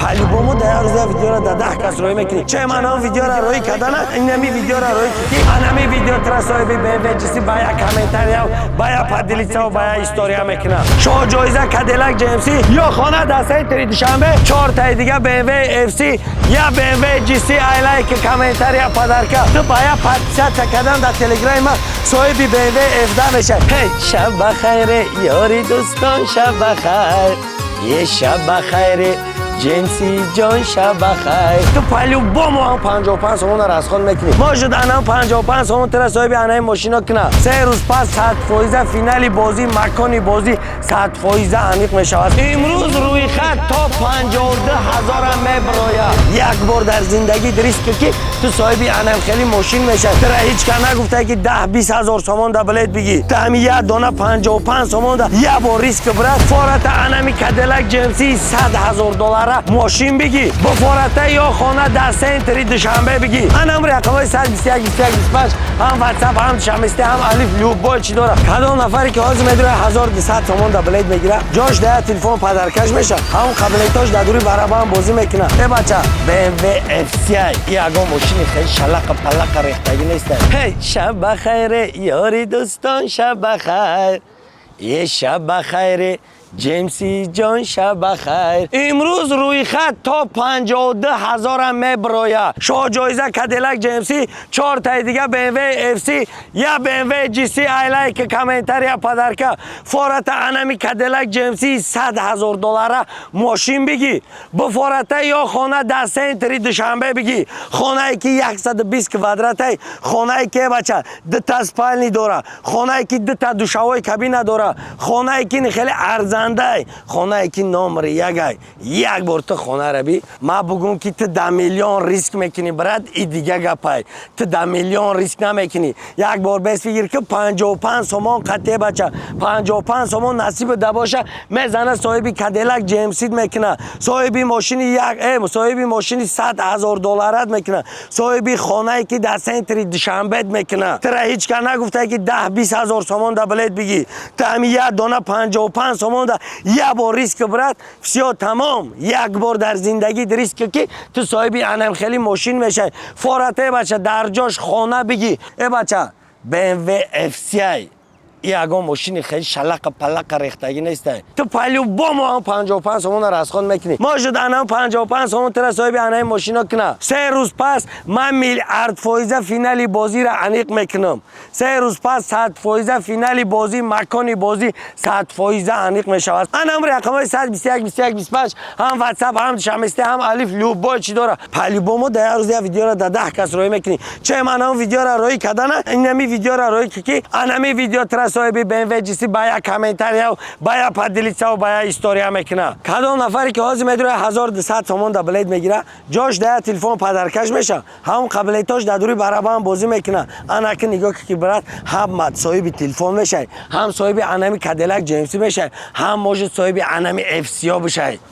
По-любому дар як рӯз як видеоро дар 10 кас роӣ мекунӣ. Че ман видеоро роӣ кардана, инами видеоро роӣ ки анами видео тра соҳиби BMW GC ба як комментария, ба як поделиться, ба як история мекунам. Шоҳ ҷоиза Кадиллак GMC ё хона дар центри Душанбе, чортаи дига BMW FC я BMW GC. Ай лайк, комментария, подарка. Ту ба як подписаться кардан дар Телеграми ма соҳиби BMW F10 мешавӣ. Ҳей, шаб ба хайре, ёри дӯстон, шаб ба хайр, е, шаб ба хайре, Ҷемси ҷон, шаб ба хайр. Ту по-любому ҳам 55 сомона расход мекунӣ. Может, анам 55 сомон тра соҳиби анаи мошино куна. 3 рӯз пас 100% финали бозӣ, макони бозӣ 100% аниқ мешавад. Имрӯз рӯйхат то 52 ҳазорам меброяд. Як бор дар зиндагӣ риск, ки ту соҳиби анам хеле мошин мешавӣ. Тра ҳеҷ ка нагуфта, ки 10-20 ҳазор сомон да билет бигӣ. Ту ҳами як дона 55 сомон да як бор риск, брат, фората анами Кадиллак GMC 100 ҳазор доллара мошин бигӣ, буфората ё хона дар центри Душанбе бигӣ. Анам рақамҳои 121 21 25, ҳам Ватсап, ҳам Душанбести, ҳам Алиф, любой чӣ дора. Кадом нафаре ки ҳозир медура 1200 сомон да билет мегира, ҷош да як телефон подаркаш меша, ҳам қабилетош дар дури барабан бозӣ мекуна. Э бача, BMW FC ягон мошини хеле шалақа палақа рехтагӣ неста. Ҳей, шаб ба хайре, ёри дӯстон, шаб ба хайр, е, шаб ба хайре, Ҷемси ҷон, шаб ба хайр. Имрӯз рӯйхат то 52 ҳазорам меброяд. Шоҳ ҷоиза Кадиллак GMC, чортаи дига BMW FC я BMW GC. Ай лайк, комментария, подарка. Фората анами Кадиллак GMC 100 ҳазор доллара мошин бигӣ, буфората ё хона дар центри Душанбе бигӣ, хонае ки 120 квадратай, хонае ки, бача, дута спальни дора, хонае ки дута душевой кабина дора, хонае ки хеле арзандай, хонае ки номери ягай. Як бор ту хонара би, ма бугум, ки ту да миллион риск мекунӣ, брат, и дига гапай. Ту да миллион риск намекунӣ. Як бор бес фикр ки 55 сомон қатъе, бача, 55 сомон насиби да боша, мезана, соҳиби Кадиллак GMC мекуна, соҳиби мошини як соҳиби мошини 100 ҳазор долларат мекуна, соҳиби хонае ки дар центри Душанбет мекуна. Тура ҳеҷ ка нагуфта, ки 10-20 ҳазор сомон да билет бигӣ. Ту ҳами як дона 55 сомон да як бор риск, брат, всё, тамом. Як бор дар зиндагит риск, ки ту соҳиби анам хеле мошин мешавӣ, фората, бача, дар ҷош хона бигӣ. Э бача, BMW FC ягон мошини хеле шалақа палақа рехтагӣ неста. Ту по-любому ҳам 55 сомона расход мекунӣ. Может, анам 55 сомон тура соҳиби анаи мошино куна. 3 рӯз пас ман миллиард фоиза финали бозиро аниқ мекунам. 3 рӯз пас 100% финали бозӣ, макони бозӣ 100% аниқ мешавад. Анам рақамҳои 121 21 25, ҳам Ватсап, ҳам Душанбести, ҳам Алиф, любой чӣ дора. По-любому дар як рӯз як видеоро дар 10 кас роӣ мекунӣ. Че ман видеоро роӣ кардана, инами видеоро роӣ ки анами видео тра соҳиби BMW GC ба як комментария, ба як поделиться, ба як история мекуна. Кадом нафаре ки ҳозир медура 1200 сомон да билет мегира, ҷош да як телефон подаркаш меша, ҳам қабилетош дар дури барабан бозӣ мекуна. Анаки нигоҳ ки, брат, ҳам соҳиби телефон мешавӣ, ҳам соҳиби анами Кадиллак GMC мешавӣ, ҳам может соҳиби анами FC бишавӣ.